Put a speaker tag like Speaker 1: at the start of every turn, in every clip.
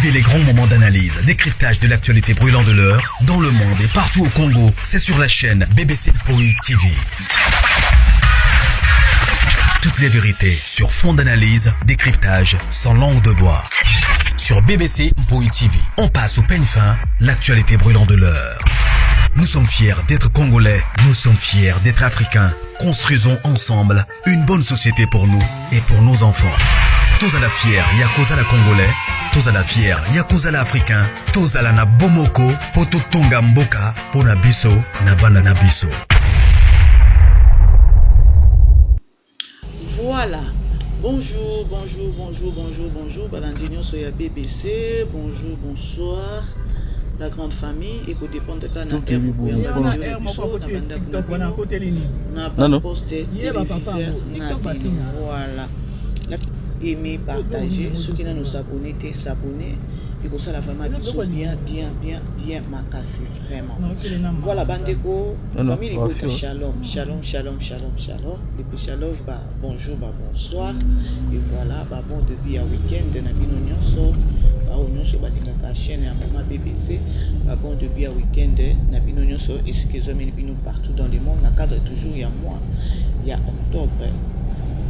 Speaker 1: Vivez les grands moments d'analyse, décryptage de l'actualité brûlante de l'heure, dans le monde et partout au Congo. C'est sur la chaîne BBC Poi TV. Toutes les vérités sur fond d'analyse, décryptage, sans langue de bois. Sur BBC Mpoi TV, on passe au peigne fin l'actualité brûlante de l'heure. Nous sommes fiers d'être Congolais, nous sommes fiers d'être Africains. Construisons ensemble une bonne société pour nous et pour nos enfants. Tozala fiers ya kozala Congolais, tozala fiers ya kozala Africain, tozala na bomoko po totonga mboka pona biso na bana na biso.
Speaker 2: Voilà. Bonjour, bonjour, bonjour, bonjour, bonjour. Balandi nyonso ya BBC. Bonjour, bonsoir. La grande famille ekodépendre kaka na
Speaker 3: Tout
Speaker 2: heure
Speaker 3: ebi
Speaker 2: bokoyamba
Speaker 3: bongo.
Speaker 2: video
Speaker 4: Wana
Speaker 2: na
Speaker 4: heure moko
Speaker 2: biso
Speaker 4: akoti
Speaker 2: na bandako
Speaker 4: TikTok
Speaker 2: na
Speaker 4: wana
Speaker 2: bino
Speaker 4: akoteli nini?
Speaker 2: na
Speaker 3: Non, non.
Speaker 2: baposte
Speaker 4: Ye ba papa
Speaker 2: téléviseur
Speaker 4: yango,
Speaker 2: na
Speaker 4: TikTok
Speaker 2: bino
Speaker 4: bafinga.
Speaker 2: voilà. Aimer, partager. Soki nano s'abonner te, s'abonner. Ekosala vraiment
Speaker 4: Eza
Speaker 2: biso
Speaker 4: biloko ya
Speaker 2: bien,
Speaker 4: nini?
Speaker 2: bien, bien, bien makasi vraiment.
Speaker 4: Naokele na mawa
Speaker 2: Voilà,
Speaker 4: nzambe.
Speaker 2: bandeko,
Speaker 3: Non, non,
Speaker 2: famille libota,
Speaker 3: wafio.
Speaker 2: shalom, shalom, shalom, shalom, shalom. Et puis shalom, bah, bonjour, bah, bonsoir. Et voilà, bah, bon début ya week-end na bino nyonso. Ba oyo nyonso balingaka chaîne ya Mama BBC, bah, bon début ya week-end na bino nyonso esika ezwameli bino partout dans le monde, na cadre toujours ya mois ya octobre.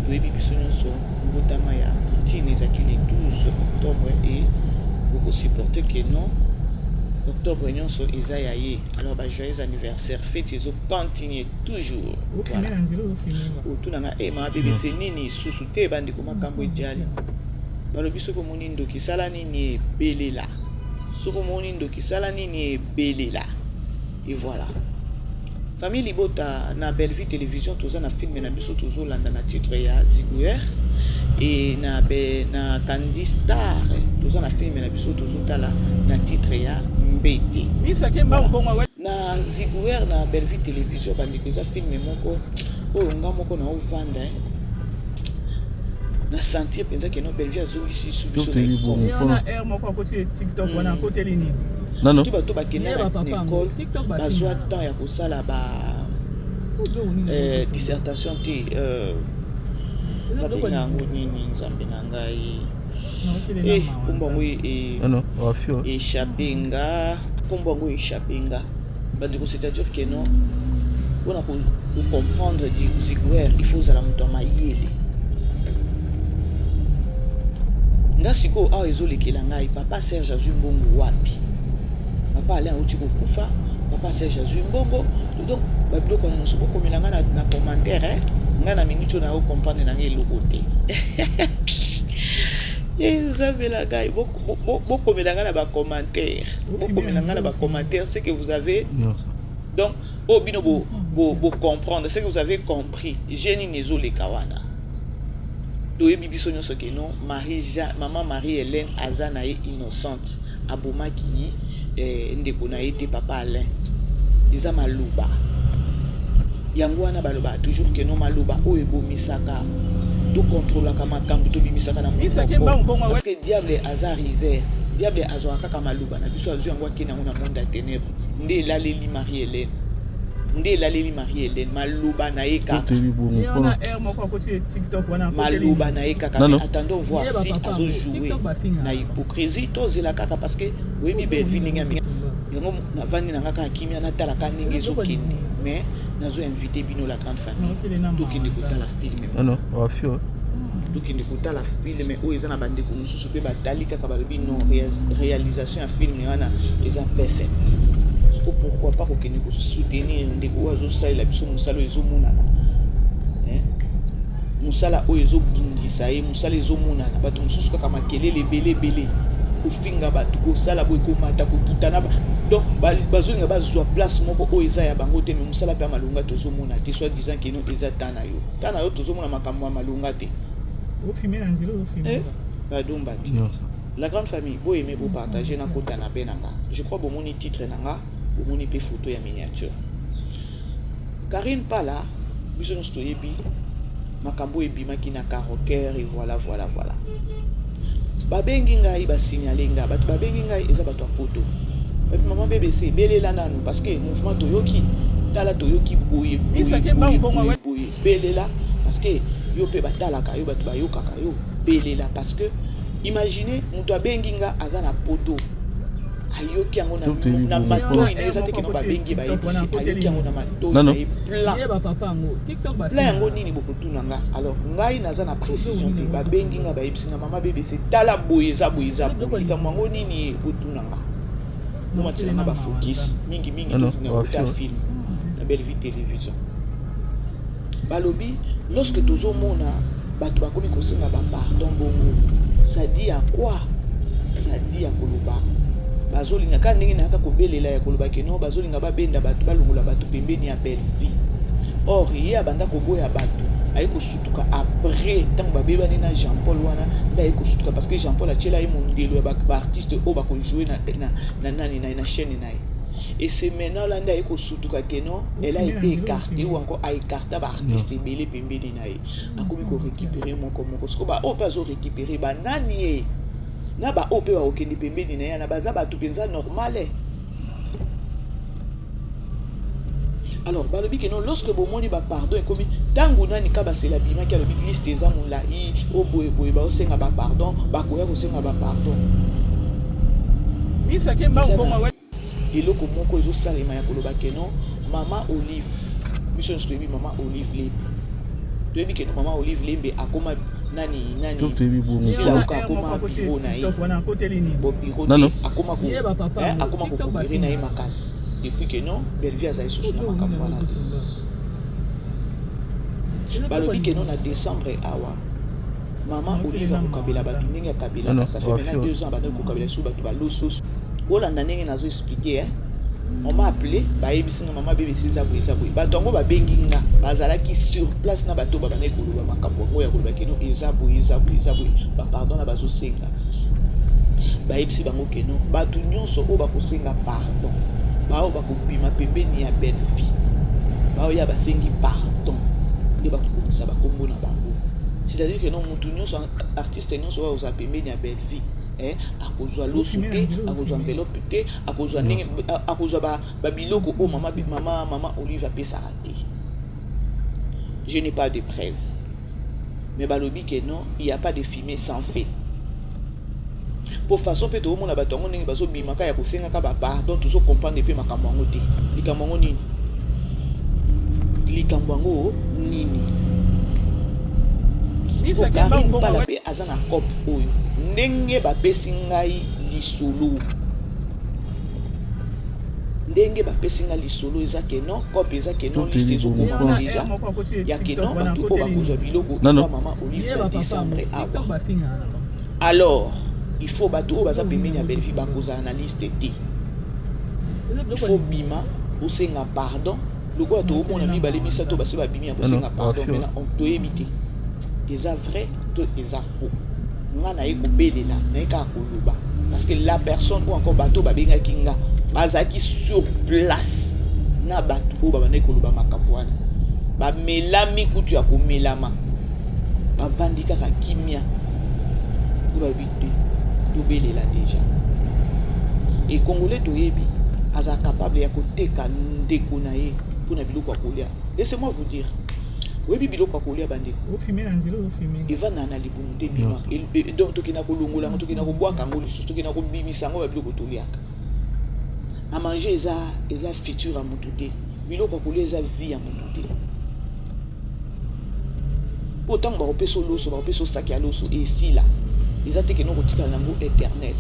Speaker 2: Toyebi biso nyonso mbotama ya Poutine ezalaki le 12 octobre et bokosupporte que non, octobre nyonso eza ya ye. Alors ba joyeux anniversaire, fête ezo continuer toujours.
Speaker 4: Ofime
Speaker 2: Voilà.
Speaker 4: na nzela ozofime nga.
Speaker 2: Otunanga e mama BBC nini lisusu te? Bandeko, makambo ejali. Balobi soki omoni ndoki sala nini? Ebelela. Soki omoni ndoki sala nini? Ebelela. Et voilà, famille libota, na Bellevue Télévision toza na film na biso tozolanda na titre ya Zigouer e na, be, na Candy Star toza na film na biso tozotala na titre ya Mbete.
Speaker 4: Misake mbangu bongo we.
Speaker 2: Na Zigouer na Bellevue Télévision, bandeko, eza film moko oyo nga moko na ovanda na sentir mpenza que non, Bellevue azongisi su biso
Speaker 3: Tout
Speaker 2: na
Speaker 3: ebi
Speaker 2: école.
Speaker 3: bongo.
Speaker 4: Ye wana heure moko akoti TikTok wana akoteli nini?
Speaker 3: Non, non.
Speaker 2: Surtout bato bakenda
Speaker 4: Ye
Speaker 2: na
Speaker 4: ba papa
Speaker 2: na
Speaker 4: yango,
Speaker 2: école,
Speaker 4: TikTok bafinga.
Speaker 2: bazwa temps ya kosala ba
Speaker 4: Biloko nini ozofime?
Speaker 2: dissertation te,
Speaker 4: Eza biloko
Speaker 2: babenga yango
Speaker 4: nini?
Speaker 2: nini? Nzambe na ngai.
Speaker 4: Naokele na
Speaker 2: Eh,
Speaker 4: mawa
Speaker 2: nkombo yango
Speaker 4: nzambe.
Speaker 3: Non, non, wafio.
Speaker 2: Échappe nga, nkombo yango échappe nga, bandeko. C'est-à-dire que non, mpona kocomprendre Ziguer, il faut ozala moto ya mayele. Nga sikoyo awa ezolekela ngai, papa Serge azwi mbongo wapi? Papa Alain auti kokufa, papa Serge azwi mbongo. Donc babiloko wana nyonso bokomela ngai na commentaire, eh? Ngai na minute oyo nayo comprendre na ngai eloko te. Ezambela ngai, bokomela ngai na bacommentaire, bokomela ngai na bacommentaire ce que vous avez
Speaker 3: Nyonso.
Speaker 2: Donc oyo bino bo comprendre ce que vous avez compris, je nini ezoleka wana. Toyebi biso nyonso que non, Marie ja, mama Marie Hélène aza na ye innocente, abomaki ndeko na ye te, papa Alain. Eza maloba yango wana balobaka toujours que non, maloba oyo ebomisaka, tokontrolaka makambo tobimisaka na
Speaker 4: Misake mbangu bongo we.
Speaker 2: parce que diable aza rusé. Diable azwaka kaka maloba na biso, azwi yango, akende yango na monde ya ténèbre. Nde elaleli Marie Hélène, nde elaleli Marie Hélène, maloba na ye
Speaker 3: Tout
Speaker 2: kaka.
Speaker 3: ebi bongo.
Speaker 4: Ye wana heure moko akoti TikTok wana akoteli
Speaker 2: Maloba
Speaker 4: nini?
Speaker 2: na ye kaka.
Speaker 3: Non,
Speaker 2: Mais
Speaker 3: non.
Speaker 2: attendons voir
Speaker 4: Ye ba
Speaker 2: si
Speaker 4: papa yango,
Speaker 2: azojoue
Speaker 4: TikTok bafinga.
Speaker 2: na hypocrisie. Tozela kaka parce que oyebi Bellevue ndenge ya yango. Navandi na nga kaka kimia, natalaka ndenge ezokende, mais nazo invite bino, la grande famille,
Speaker 4: Naokele na mawa
Speaker 2: tokende
Speaker 4: nzambe.
Speaker 2: kotala film.
Speaker 3: Non, non, wafio.
Speaker 2: Tokende kotala film oyo eza na bandeko mosusu mpe batali kaka, balobi non, réalisation ya film wana eza perfect. Siko pourquoi pas kokende kosoutenir ndeko oyo azosalela biso mosala oyo ezomonana, hein? Mosala oyo ezobundisa ye, mosala ezomonana. Bato mosusu kaka makelele ebele ebele, kofinga bato, kosala boye, komata, kokita na donc bazolinga bazwa place moko oyo eza ya bango te. Mais mosala mpe ya malonga tozomona te. Soit disant que non, eza ta na yo, ta na yo, tozomona makambo ya malonga te.
Speaker 4: Ofime na nzela ozofime
Speaker 2: Eh?
Speaker 4: nga.
Speaker 2: Badumba te.
Speaker 3: Nyonso.
Speaker 2: La grande famille, boyeme, bopartage. Nakota na mpe na nga, je crois bomoni titre na nga, bomoni mpe photo ya miniature. Karine Pala, biso nyonso toyebi makambo oyo ebimaki na Caroker et voilà, voilà, voilà. Babengi ngai, basignale ngai, bato babengi ngai eza bato ya poto. Babi: "Mama BBC, belela nanu parce que mouvement toyoki, tala, toyoki boye boye,
Speaker 4: Isake
Speaker 2: boye,
Speaker 4: mbangu bongo
Speaker 2: boye, boye, belela parce que yo mpe batalaka yo, bato bayokaka yo, belela parce que Imaginez moto abengi nga aza na poto, ayoki yango na matoi na ye. Eza te que non babengi, bayebisi, ayoki yango na matoi na ye. Plan, plan yango nini? Bokotuna nga. Alors ngai naza na précision te. Babengi nga, bayebisi nga: "Mama BBC, tala boye, eza boye, eza boye." Likambo yango nini? Botuna nga, bomatisa nga bafocus mingimingi. Tolinga kota film na Belle Vie Télévision. Balobi lorsque tozomona bato bakomi kosenga bapardon bongo, ça dit à quoi? Ça dit ya koloba bazolinga kaka ndenge nayaka kobelela ya koloba que non, bazolinga babenda bato, balongola bato pembeni ya Belle Vie. Or ye abanda koboya bato, aye kosutuka après ntango babebani na Jean Paul wana nde aye kosutuka, parce que Jean Paul atiela ye mondelo ya baartiste oyo bakojoue na nani na chaîne na ye. Et c'est maintenant là nde aye kosutuka que non, elle a été écartée ou encore aécarta baartiste ebele pembeni na ye. Akomi korécupérer moko moko. Siko baoyo mpe azorécupérer, banani ye na baoyo mpe bakokende pembeni na ye na baza bato mpenza normale? Alors balobi que non, lorsque bomoni bapardon ekomi, ntango nani ka basela abimaki, alobi liste eza molai o boyeboye, baosenga bapardon, bakoya kosenga bapardon. Eloko moko ezosalema ya koloba que non, mama Olive, biso nyonso toyebi mama Olive Lembe, toyebi que non, mama Olive Lembe akoma nani nani Sila Oka, akoma bureau na ye, bo bureau te, akoma kocoopérer na ye makasi depuis que non, Bellevie azali susu na makambo wana te. Balobi que non, na décembre awa, mama Olive akokabela bato ndenge akabelaka. Ça fait maintenant 2 ans bandaki kokabela lisusu bato balososo. Olanda ndenge nazo expliquer. On m'a appelé, bayebisi nga: "Mama BBC, eza boye, eza boye." Bato yango babengi nga, bazalaki sur place na bato babandaki koloba makambo yango ya koloba que non, eza boye, eza boye, eza boye, bapardon na bazosenga. Bayebisi bango que non, bato nyonso oyo bakosenga pardon, baoyo bakobima pembeni ya Bellevie, baoyo basengi pardon nde bakobongisa bakombo na bango. C'est-à-dire que non, motu nyonso, artiste nyonso oyo ozala pembeni ya Bellevie, akozwa loso te, akozwa enveloppe te, akozwa ndenge akozwa babiloko oyo mama Olive apesaka te. Je n'ai pas de preuve, mais balobi que non, il y a pas de fumée sans feu. Po façon mpe toomona bato yango ndenge bazobimaka ya kosengaka bapardon, tozocomprendre mpe makambo yango te. Likambo yango nini? Likambo yango nini? Karine Pala mpe aza na cope oyo. Ndenge bapesi ngai lisolo, ndenge bapesi ngai lisolo, eza que non, cope eza que non, liste ezokoma déjà ya que non, bato oyo bakozwa biloko epa mama Olive na décembre awa. Alors il faut bato oyo baza pembeni ya Bellevie bakozala na liste te. Il faut bima osenga pardon lokola toomona mibale, misato basi babimi ya kosenga pardon. Maintenant toyebi te eza vrai to eza faux. Nga naye kobelela, naye kaka koloba, parce que la personne ou encore bato babengaki nga bazalaki sur place na bato oyo babandaki koloba makambo wana. Bamelami kutu ya komelama, bavandi kaka kimia po bayebi te. Tobelela déjà e Congolais, toyebi aza capable ya koteka ndeko na ye mpona biloko ya kolia. Laissez-moi vous dire, oyebi biloko ya kolia, bandeko, evandaka na libumu te, bima. Donc tokenda kolongola yango, tokenda kobwaka yango lisusu, tokenda kobimisa yango. Babiloko toliaka à manger eza futur ya motu te. Biloko ya kolia eza vie ya motu te. Mpo ntango bakopesa loso, bakopesa osaki ya loso, esila. Eza te que non, kotikala yango éternel.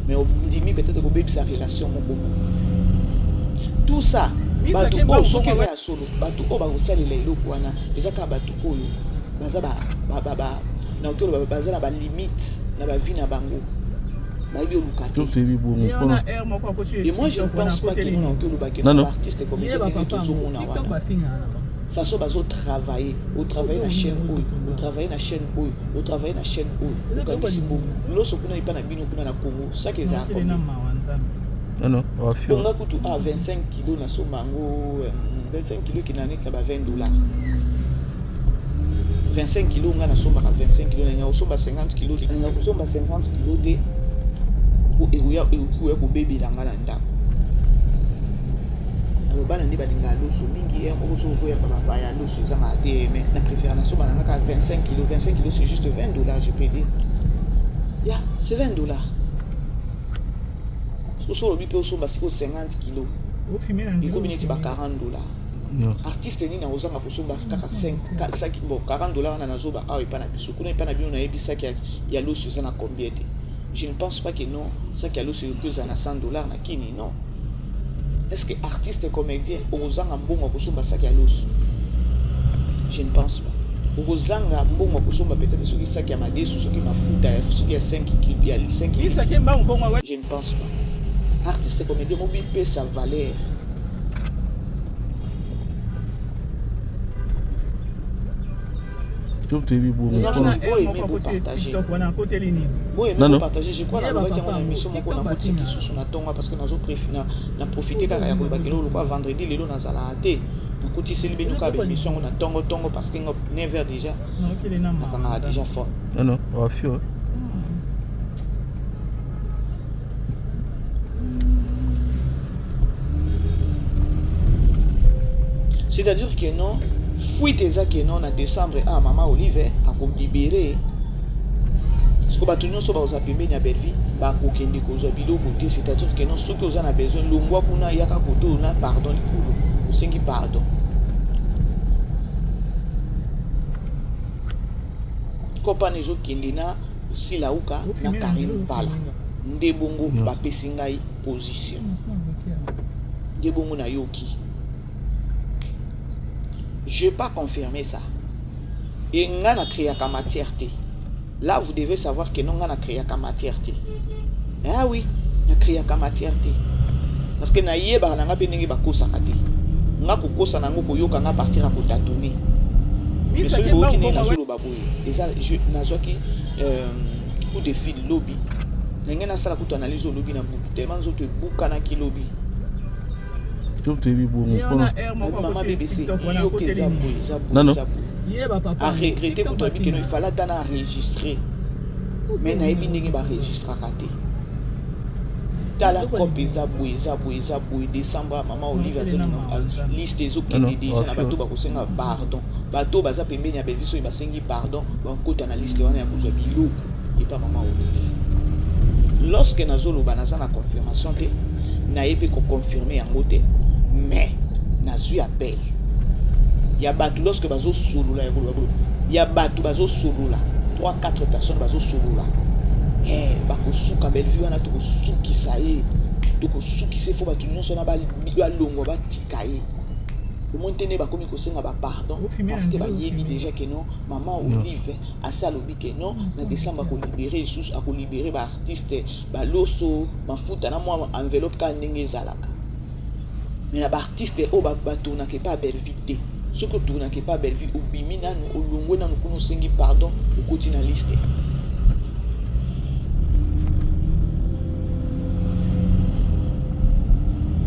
Speaker 2: Mais ondimi peut-être kobebisa relation moko, tout ça. Bato oyo, soki eza ya solo, bato oyo bakosalela eloko wana eza kaka bato oyo baza, nakoki oloba, baza na balimite na bavie na bango, bayebi oluka te. Et moi je ne pense pas que nakoki oloba que baartiste comédien tozomona wana, façon bazotravaille, otravaille na chaîne oyo, otravaille na chaîne oyo, otravaille na chaîne oyo, okangisi mbongo loso kuna epa na bino kuna na Congo, saki ezala bonga kutu a 25 kilo, nasomba yango 25 kilo ekenda neti na ba 20 dollars. 25 kilo, nga nasombaka 25 kilo. Nalinga kosomba 50 kilo, nalinga kosomba 50 kilo te, po ekoki koya kobebela nga na ndako. Alors bana nde balingaka loso mingi. Heure moko so ozoyamba bapaya, loso ezangaka te. Mais na préfère nasomba na nga kaka 25 kilo. 25 kilo, c'est juste 20 dollars, je peux dire. Ya, c'est 20 $. Soki olobi mpe osomba sikoyo 50 kilo, ekomi neti ba 40 $. Artiste nini akozanga kosomba kaka 5 saki? Bon, 40 $ wana nazoba awa epa na biso. Kuna epa na bino, nayebi saki ya loso eza na combien te. Je ne pense pas que non, saki ya loso ekoki ozala na 100 $ na kini, non. Est ce que artiste comédien okozanga mbongo ya kosomba saki ya loso? Je ne pense pas. Okozanga mbongo ya kosomba peut-être soki saki ya madesu, soki mafuta, soki ya 5 kilo, ya 5. Je ne pense pas. Artiste comédien, mobipesa valeur.
Speaker 3: Toyebi bongo.
Speaker 2: Boyemi partage. Je crois nalobaki yango na émission moko, nakotisaki lisusu na ntongo, parce que na profite kaka ya koloba lelo lokwa vendredi, lelo nazalaka te. Nakotiseli bino kaka baémission yango na ntongo ntongo, parce que 9 heures déjà nakangaka déjà phone.
Speaker 3: Non, wafio.
Speaker 2: C'est-à-dire que non, fuite eza ke non, na décembre, ah, mama Olive akolibérer. Siko bato nyonso bakozala pembeni ya Bellevie bakokende kozwa biloko te. C'est-à-dire que non, soki oza na besoin, longwa kuna, yaka kote oyo na pardon likolo, osengi pardon. Kopana ezokende na Silauka na Karine Pala nde bongo bapesi ngai position nde bongo nayoki. Je pas confirmer ça et nga na créaka matière te. Là, vous devez savoir que non, nga na créaka matière te. Ah oui, na créaka matière te, parce que nayebaka na nga mpe ndenge bakosaka te. Nga kokosa nango, koyoka nga partir ya kotâtonner. Soki boyoki ndenge nazoloba boye, eza nazwaki coup de fil lobi. Ndenge nasala kutu analyse olobi na butu, tellement nzoto ebukanaki lobi.
Speaker 3: Toyebi bongo.
Speaker 2: Mama BBC, yoka, eza boye, eza boye, eza boye. Aregretter kutu, abi keno ifale ata na enregistre, mais nayebi ndenge baenregistraka te. Tala, cope eza boye, eza boye, eza boye. Décembre, mama Olive azolinga liste ezokende déjà na bato bakosenga pardon. Bato baza pembeni ya Bellevie, soki basengi pardon, bakota na liste wana ya kozwa biloko epa mama Olive. Lorsque nazoloba, naza na confirmation te, naye mpe koconfirmer yango te, mais nazwi appel ya bato lorsque bazosolola, ya koloba ya bato bazosolola, 3 4 personnes bazosolola. Bakosuka Bellevue wana, tokosukisa ye, tokosukisa ye. Fo bato nyonso wana balongwa, batika ye. Omoni te nde bakomi kosenga bapardon, parce que bayebi déjà ke non, mama Olive asi alobi ke non, na décembre akolibérer lisusu, akolibérer baartiste, baloso, mafuta na mwa enveloppe kaka ndenge ezalaka. Mais na baartiste oyo batournaka epa ya Bellevue te. Soki otournaka epa ya Bellevue, obimi nanu, olongwe nanu kuna, osengi pardon, okoti na liste.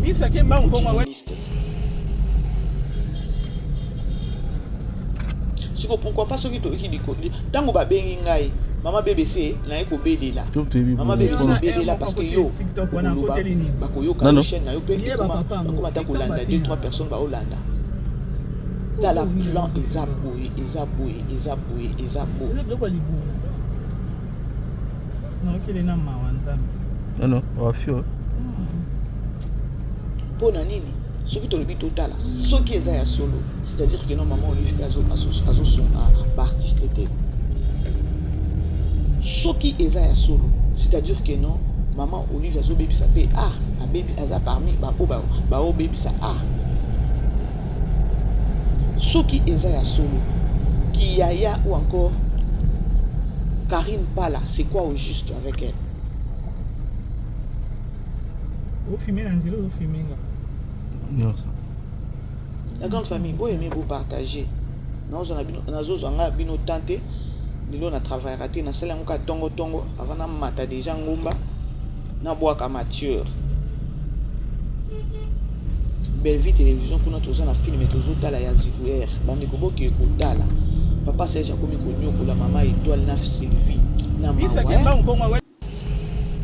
Speaker 4: Misake mbangu mbongo.
Speaker 2: Liste siko, pourquoi pas soki toyoki ntango babengi ngai mama BBC, naye kobelela mama BBC, belela, parce que yo bakoyoka chaîne na yo mpe bakoma ata kolanda, deux trois personnes baolanda. Tala, plan eza boye, eza boye, eza boye, eza boye.
Speaker 4: Biloko ya libumu naokele na mawa, Nzambe.
Speaker 3: Non, wafio.
Speaker 2: Mpo na nini? Soki tolobi, totala soki eza ya solo, c'est-à-dire que non, mama Olive mpe azosunga baartiste te. Soki eza ya solo, c'est-à-dire que non, mama Olive azobebisa mpe, ah, abebi, aza parmi baoyo baobebisa. Ah, soki eza ya solo, Kiyaya ou encore Karine Pala, c'est quoi au juste avec elle?
Speaker 4: Ofilmer na nzela, ozofilmer nga.
Speaker 3: Nyonso.
Speaker 2: La grande famille, boyemi, bopartage. Nazozwa nga bino temps te. Lelo na travaillaka te, nasali yango kaka ntongo ntongo avant namata déjà ngomba, nabwaka mature Bellevue Télévision. Kuna toza na film, tozotala ya Zikuer. Bandeko, boke kotala. Papa Serge akomi konyokola mama Étoile na Sylvie na mawa,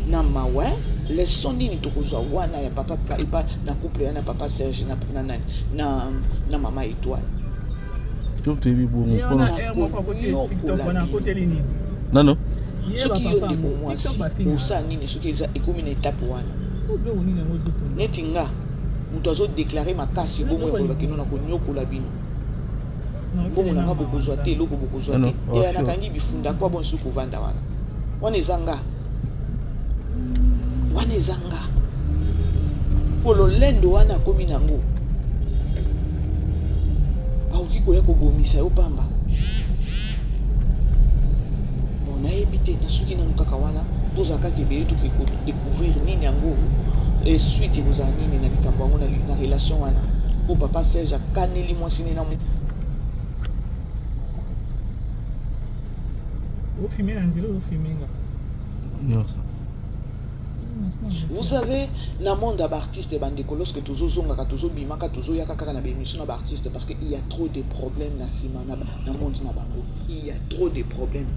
Speaker 2: na mawa. Leçon nini tokozwa wana ya papa epa na couple ya na papa Serge na nani na mama Étoile?
Speaker 3: Toyebi bongo. Nano.
Speaker 2: Soki yo ndeko mwasi, osala nini soki eza ekomi na etape wana? Neti nga moto azo déclarer makasi bongo ya koloba kino na konyokola bino, mbongo na nga bokozwa te, eloko bokozwa te. Yaya, nakangi bifunda kwa bon soki kovanda wana. Wana eza nga, wana eza nga mpo lolendo wana akomi nango, akoki koya kobomisa yo pamba. Bon, nayebi te, nasuki nanu kaka wana. Tozala kaka ebele, toke kodécouvrir nini yango, suite ekozala nini na likambo yango, na relation wana, mpo papa Serge akaneli mwasi nini na
Speaker 4: Ofilme na nzela, ozofilme nga.
Speaker 3: Nyonso.
Speaker 2: Vous savez, na monde ya baartiste, bandeko, lorsque tozozongaka, tozobimaka, tozoyaka kaka na baémission na baartiste, parce que il y a trop de problèmes na nsima na monde na bango. Il y a trop de problèmes.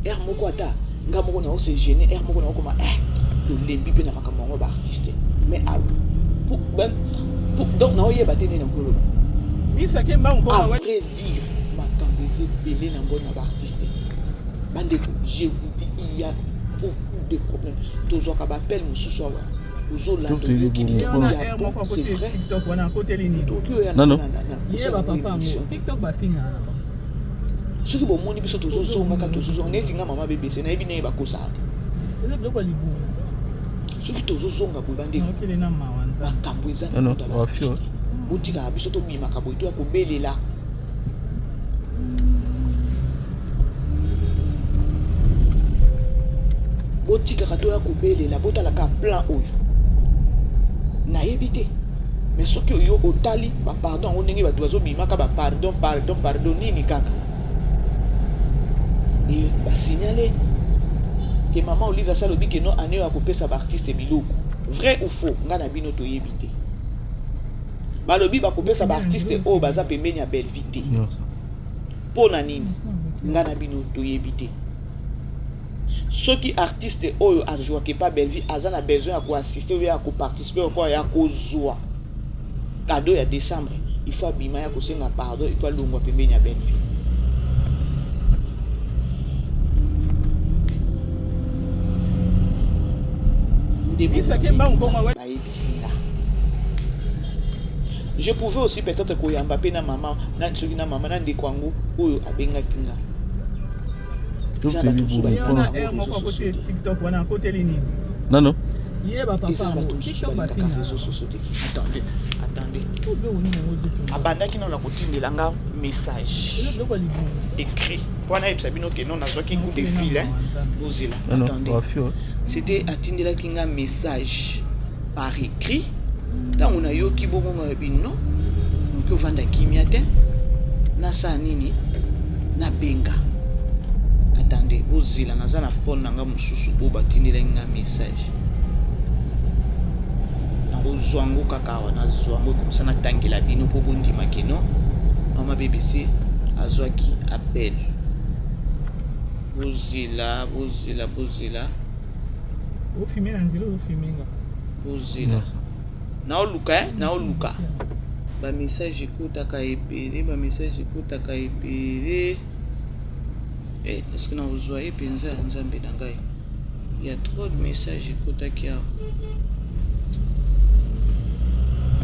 Speaker 2: Heure moko, ata nga moko na ose gêner, heure moko naokoma tolembi mpe na makambo yango baartiste. Mais ah, donc naoyeba te nde nakoloba.
Speaker 4: Bisake mbangu mpo
Speaker 2: À vrai dire, makambo eza ebele na ngo na baartiste. Bandeko, je vous dis, il y a beaucoup de problèmes. Tozwaka baappel mosusu awa, ozolanda, oyoki.
Speaker 4: Ye wana, heure moko akoti TikTok wana, akoteli nini?
Speaker 3: Non, non.
Speaker 4: Ye bapapa yango TikTok bafingaka na bango.
Speaker 2: Soki bomoni biso tozozongaka, tozozonga neti nga mama BBC, nayebi ndenge bakosaka te.
Speaker 4: Eza biloko ya libumu.
Speaker 2: Soki tozozonga boye, bandeko,
Speaker 4: Naokele na mawa Nzambe.
Speaker 2: makambo eza na
Speaker 3: Non, non,
Speaker 2: monde ya baartiste. Botikaka biso tobimaka boye, toya kobelela. Botikaka toya kobelela. Botalaka plan oyo, nayebi te, mais soki oyo otali bapardon yango, ndenge bato bazobimaka, bapardon, pardon, pardon, nini kaka. E basignale ke mama Olive asi alobi ke non, ane oyo akopesa baartiste biloko. Vrai ou faux, nga na bino toyebi te. Balobi bakopesa baartiste oyo baza pembeni ya Bellevie te.
Speaker 3: Nyonso.
Speaker 2: Mpo na nini, nga na bino toyebi te. Soki artiste oyo azwaka epa Bellevie aza na besoin ya koassister oyo ya koparticiper oyo ya kozwa cadeau ya décembre, il faut abima ya kosenga pardon epo alongwa pembeni ya Bellevie. Nde
Speaker 4: Bisake mbangu mpo
Speaker 2: bayebisi nga. Je pouvais aussi peut-être koyamba mpe na mama na soki na mama na ndeko yango oyo abengaki nga.
Speaker 3: Yo toyebi bongo.
Speaker 4: Ye wana,
Speaker 3: mpona
Speaker 4: heure moko akoti TikTok wana, akoteli nini?
Speaker 3: Non, non.
Speaker 4: Ye bapapa
Speaker 2: Eza na
Speaker 4: yango
Speaker 2: bato mosusu
Speaker 4: TikTok
Speaker 2: balingaka
Speaker 4: bafingaka na
Speaker 2: réseau
Speaker 4: bango.
Speaker 2: sociaux te. Attendez, attendez.
Speaker 4: Oyo biloko nini yango ozotuna?
Speaker 2: Abandaki nano na kotindela nga message
Speaker 4: Eza biloko ya libumu.
Speaker 2: écrit wana, ayebisa bino ke non, nazwaki coup de fil, hein. Bozela.
Speaker 3: Non, non.
Speaker 2: Attendez.
Speaker 3: Wafio.
Speaker 2: C'était, atindelaki nga message par écrit. Ntango nayoki bongo, nga lobi non, moki ovanda kimia te, nasala nini? Nabenga. Attendez, bozela, naza na phone na nga mosusu oyo batindelaki nga message, nakozwa yango kaka awa, nazwa yango komsa natangela bino mpo bondima ke non, mama BBC azwaki appel. Bozela, bozela, bozela.
Speaker 4: Ofilme na nzela, ozofilme nga.
Speaker 2: Bozela, naoluka, naoluka bamessage ekotaka ebele, bamessage ekotaka ebele. Est ce que nakozwa ye mpenza ya Nzambe na ngai? Ya trop de message ekotaki awa.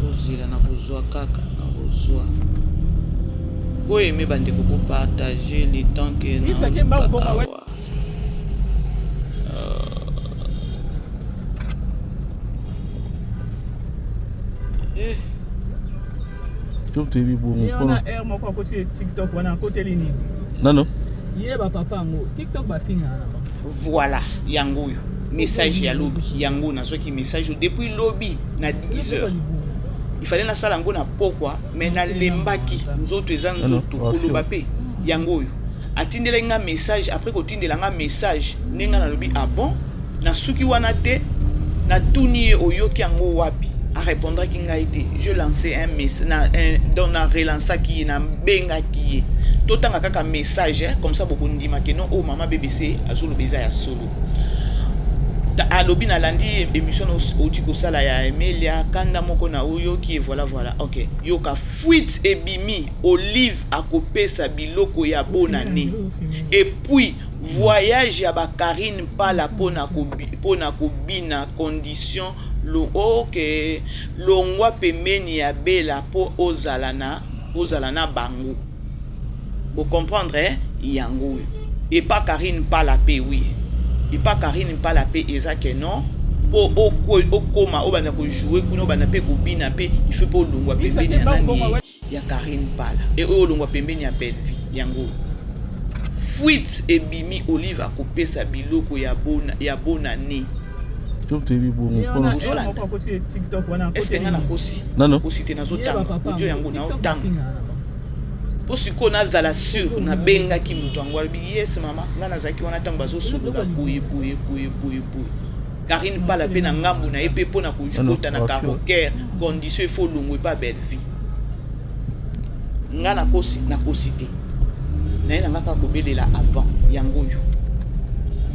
Speaker 2: Bozela, nakozwa kaka, nakozwa. Boyeme, bandeko, bopartage le temps ke
Speaker 4: Bisake mbangu
Speaker 2: naoluka
Speaker 4: bonga we-
Speaker 2: awa.
Speaker 3: Yo toyebi bongo.
Speaker 4: Ye wana,
Speaker 3: mpona
Speaker 4: heure moko akoti TikTok wana, akoteli nini?
Speaker 3: Non, non.
Speaker 4: Ye bapapa yango TikTok bafingaka na bango.
Speaker 2: Voilà, yango oyo message ya lobi. Yango nazwaki message oyo depuis lobi na 10 heures. Il fallait nasala yango na pokwa, mais nalembaki nzoto, eza nzoto koloba mpe. Yango oyo atindelaki nga message. Après kotindela nga message, ndenge nga nalobi: ah bon, nasuki wana te. Natuni ye: oyoki yango wapi? Arépondraki ngai te. Je lancé un message na, donc na relançaki ye, nabengaki ye. Totanga kaka message, comme ça bokondima ke non, oyo mama BBC azoloba eza ya solo. Alobi nalandi émission outi kosala ya Emelia, kanda moko na oyoki, et voilà voilà. Ok, yoka, fuite ebimi, Olive akopesa biloko ya bonane et puis voyage ya bakarine Mpala mpona kobina, condition ok, longwa pembeni ya Bela mpo ozala na bango. Bocomprendre, eh? Yango oyo epa Karine Mpala mpe, oui, epa Karine Mpala mpe eza ke non, mpo okóma obanda kojouer kuna, obanda mpe kobina mpe, il faut mpe olongwa pembeni ya nani, ya Karine Mpala, e oyo olongwa pembeni ya Bellevie. Yango oyo fuite ebimi, Olive akopesa biloko ya bonane.
Speaker 3: Toyebi bongo mpona
Speaker 2: Ozolanda, est-ce nga nakosi?
Speaker 3: Nano.
Speaker 2: Kosi te, nazotanga audio yango, naotanga mpo sikoyo nazala sûr. Nabengaki moto yango, alobi: "Yes mama, ngai nazalaki wana ntango bazosolola boye boye boye boye boye." Karine Mpala mpe na ngambu na ye mpe, mpona kota na caroker, condition efo olongwe epa Bellevie. Nga nakosi? Nakosi te. Naye na nga kaka kobelela avant. Yango oyo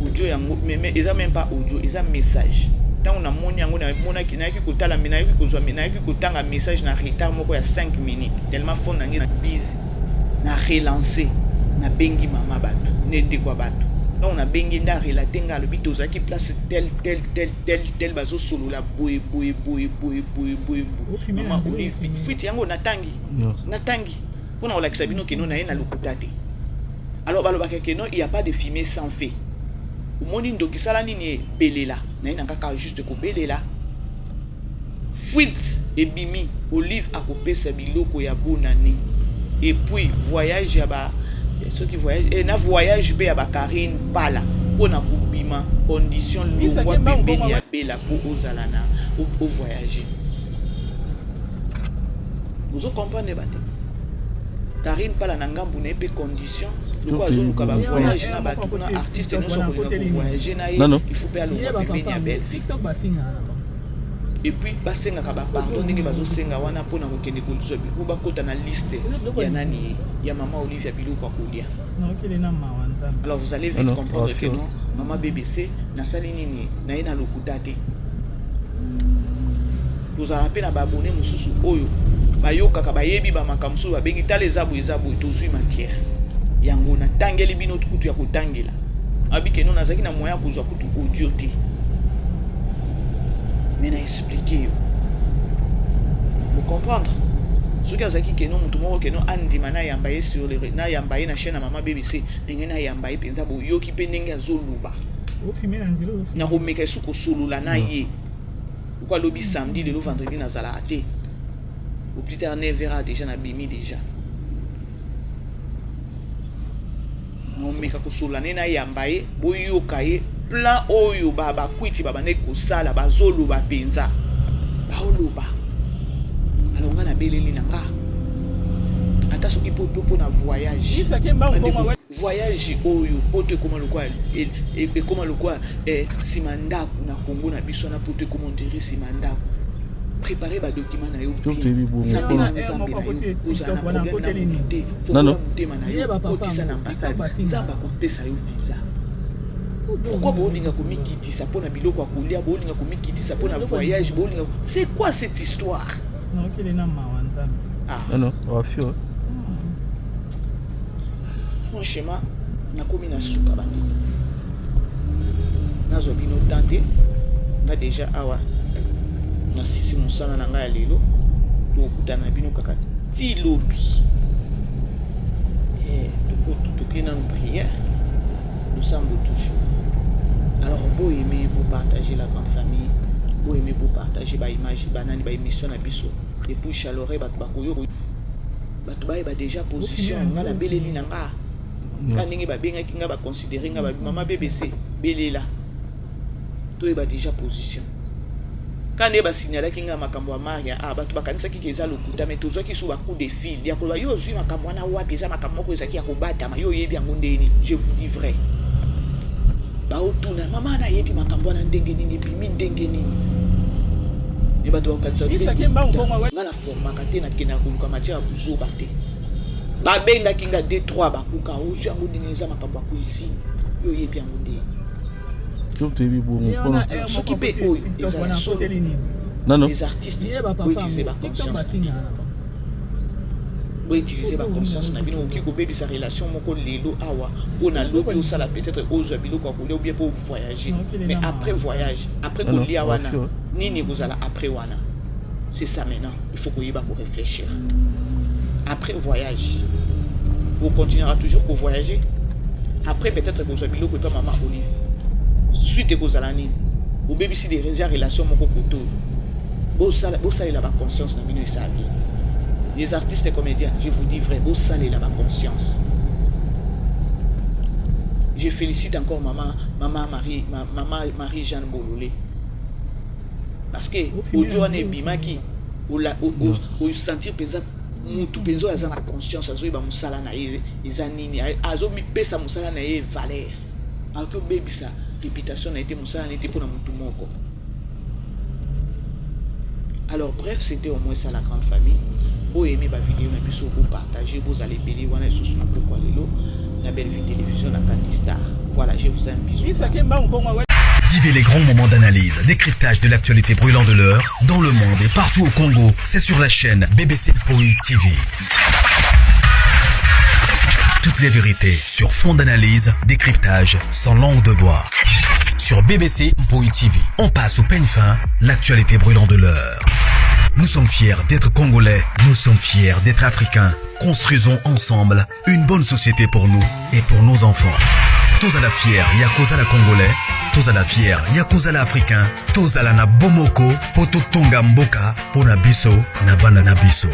Speaker 2: audio yango, mais eza même pas audio, eza message. Ntango namoni yango, namonaki, nayaki kotala, me nayaki kozwa, nayaki kotanga message na retard moko ya 5 minutes, tellement phone na ngai na busy. Na relance, nabengi mama bato, ndeko ya bato. Ntango nabengi nde arelater nga, alobi tozalaki place tel tel tel tel tel, bazosolola boye boye boye boye boye boye boye. Mama Olive, fuite yango natangi, natangi mpona kolakisa bino keno na ye na lokuta te. Alors balobaka keno il y a pas de fumée sans feu. Omoni ndoki, sala nini? Ebelela na ye na kaka juste kobelela. Fuite ebimi, Olive akopesa biloko ya bonane et puis voyage ya ba soki voyage na voyage mpe ya bakarine Mpala mpona kobima, condition longwa pembeni ya Bela mpo ozala na ovoyage. Ozo comprendre bate? Karine Mpala na ngambu na ye mpe, condition lokola azoluka bavoyage na bato kuna, artiste nyonso akolinga kovoyage na ye, il faut mpe alongwa pembeni ya Bellevie. Et puis basengaka bapardon ndenge bazosenga wana mpona kokende kozwa po bakota na liste ya nani, ya mama Olive, ya biloko ya kolia. Alors vous allez vite comprendre que non, mama BBC nasali nini na ye na lokuta te. Tozala mpe na baabonnés mosusu oyo bayokaka, bayebi bamakambo mosusu, babengi: "Tala, eza boye, eza boye." Tozwi matière yango, natangeli bino kutu ya kotangela. Abi keno nazalaki na moyen ya kozwa kutu audio te, mais na expliquer yo, bocomprendre. Soki azalaki keno moto moko keno andima nayamba ye sur le nayamba ye na chaîne ya mama BBC, ndenge nayamba ye mpenza, boyoki mpe ndenge azoloba, nakomeka esu kosolola na ye. Oko alobi samedi, lelo vendredi nazalaka te, au plus tard 9 heures déjà nabimi déjà. Naomeka kosolola nde nayamba ye, boyoka ye plan oyo bakwiti babandaki kosala, bazoloba mpenza, baoloba. Alors nga nabeleli na nga, ata soki po mpona voyage, voyage oyo poto ekoma lokwa nsima ndako na Kongo na biso wana, poto ekoma ondire nsima ndako. Prépare badocument na yo bien, sambela Nzambe na yo, ozala na problème na motu te, fongola motema na yo, kotisa na ambassade, Nzambe akopesa yo visa. Pourquoi boolinga komikitisa mpona biloko ya kolia, boolinga komikitisa mpona voyage, boolinga, c'est quoi cette histoire? Ah.
Speaker 3: Non, non.
Speaker 2: Franchement, nakomi na suka, bandeko. Nazwa bino temps te. Nga déjà awa nasisi mosala na ngai ya lelo. Tokokutana na bino kaka ti lobi. Tokei nanu prière, losambo toujours. Alors boaimer, bopartager la grande famille, boaimer, bopartager baimage, banani, baémission na biso. Et puis chaleur, bato bakoyoka, bato bayeba déjà position. Nga nabeleli na nga ka ndenge babengaki nga, baconsidérer nga, mama BBC belela, toyeba déjà position. Ka nde basignalaki nga makambo ya Maria, ah, bato bakanisaki ke eza lokuta, mais tozwaki so bacoup de fil ya koloba: "Yo ozwi makambo wana wapi? Eza makambo moko ezalaki ya kobatama, yo oyebi yango ndeni?" Je vous dis vrai, baotuna: "Mama nayebi makambo wana ndenge nini? Ebimi ndenge nini?" Me bato bakokanisa nga na formaka te, nakendaka koluka matière ya kozoba te. Babengaki nga d 3, bakuka: "Ozwi yango ndenge? Eza makambo ya cuisine, yo oyebi yango ndenge?"
Speaker 3: Yo toyebi bongo mpona
Speaker 2: Soki mpe oyo ezala solo,
Speaker 3: nano
Speaker 2: les artistes, boutiliser baconscience na bino, boutiliser baconscience na bino. Okoki kobebisa relation moko lelo awa mpo na lobi osala, peut-être ozwa biloko ya kolia ou bien mpo voyager. Mais après voyage, après kolia wana, nini ekozala après wana? C'est ça. Maintenant, il faut koyeba koréfléchir. Après voyage, ocontinuera toujours kovoyager. Après peut-être kozwa biloko epa Mama Olive, suite ekozala nini? Obebisi déjà relation moko koto oyo. Bosalela baconscience na bino, esala bien. Les artistes et comédiens, je vous dis vrai, bosalela baconscience. Je félicite encore maman Marie Jeanne Bololé, parce que audio wana ebimaki, osentir mpenza mutu mpenza oyo aza na conscience, azoyeba mosala na ye eza nini, azomipesa mosala na ye valeur. Akoki obebisa réputation na ye te, mosala na ye te, mpona mutu moko. Alors bref, c'était au moins ça, la grande famille. Oyo aimi bavideo na biso, bopartage, bozala ebele wana lisusu na pokwa lelo na Belle Vie Télévision, na Candy Star. Voilà, je vous aime, bisous.
Speaker 1: Vivez les grands moments d'analyse, décryptage de l'actualité brûlante de l'heure, dans le monde et partout au Congo. C'est sur la chaîne BBC Poi TV. Toutes les vérités sur fond d'analyse, décryptage, sans langue de bois. Sur BBC Mpoi TV, on passe au peigne fin l'actualité brûlante de l'heure. Nous sommes fiers d'être Congolais, nous sommes fiers d'être Africains. Construisons ensemble une bonne société pour nous et pour nos enfants. Tozala fiers ya kozala Congolais, tozala fiers ya kozala Africain, tozala na bomoko po totonga mboka pona biso na bana na biso.